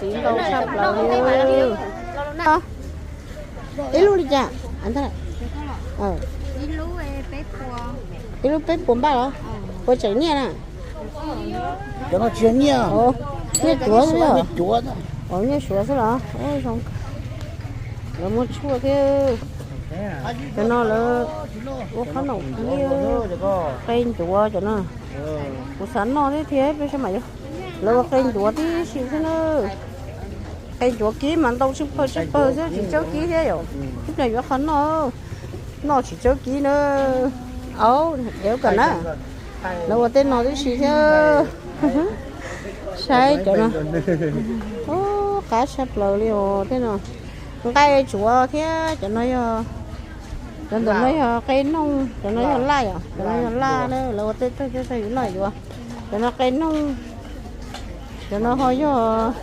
Txiv ntau tshaj plaws li. Ib lub li cas? Ib lub peb puas npaj los? Puas tseem nyiaj na? Nyiaj cuav xwb los? Nyiaj suav xwb los? Lawv muaj tshuaj thiab. Cov no lawv ua qhob noom qe ncuav cov no. Kuv xav noj thiab thiab peb sab mam yuav. Lawv ua qe ncuav tib si xwb na. Qe ncuav kib mas ntau tsib pawg tsib pawg xwb tsis tsawb kib thiab yom. Ib pliag yuav qhov noj, noj tsis tsawb kib na. Au, dev kom na. Lawv ua tej no tib si thiab. Saib cov no. Ub, qab tshaj plaws li os tej no. Nqaij tsuav thiab cov no yog, cov ntawm no yog qe nooj, cov no yog laj yom, cov no yog laj na, lawv ua tej tag tej tag yuav noj yuav. Cov no qe nooj, cov no ho yog